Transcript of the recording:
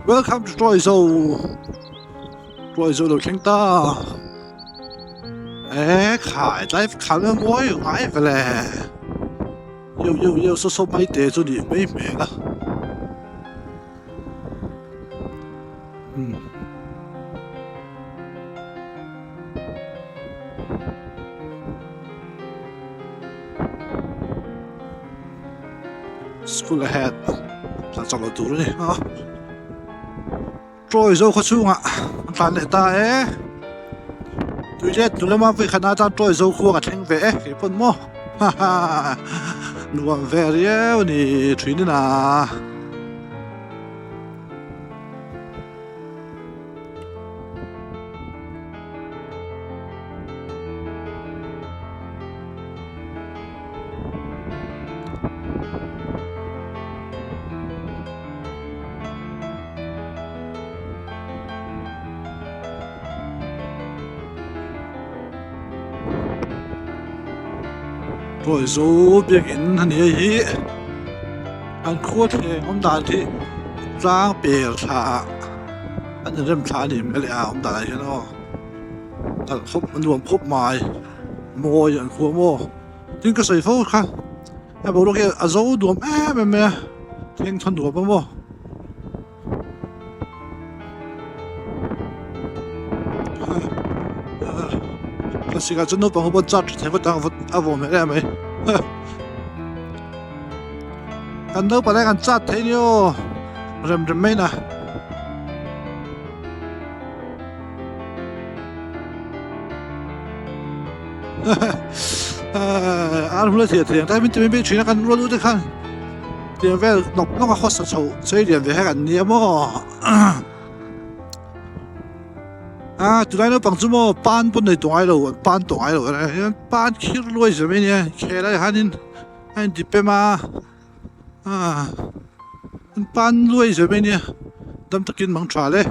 Welcome to Troizo Troizo lo thleng ta e khai tlai khan a mawi ngai vele yo yo yo saw saw mai te chu nih mai hmel a umm. School ahead tlan chak loh tur a ni a Troy zo khaw chhungah an tlan leh ta e tuilet hnu lama vawi khatna atan Troy zo khua ka thleng ve e kei pawn maw ha ha nuam ve riau a ni thin in a. Pawi zo biakinn a ni a hi an khua thleng awm dan hi tlang per thla ah an inrem thla a ni hmel a awm danah hian aw nalh khawp a nuam khawp mai. Mawi an khuah maw? Tin ka sawi fo kha a boruak hi a zo duam em em mai a thleng thawn duam a maw? Thlasik ah chuan naupang ho pawh char tha thei vut ang a vawm hmel em mai kan naupang lai kan chat thei nia aw rem rem mai na. Ar hmul a thih thei ang tlai min ti mai mai thin a kan rual u te khan tiang vel nawk nawk a khawsa chho chei lian ve hek an nia maw a tunlai naupang chu maw pan pawn nei tawh ngai lo an pan tawh ngai lo pan khir luai zel mai ania khel ah hianin a inti pem a. An pan luai zel mai ania dam takin mang tha le.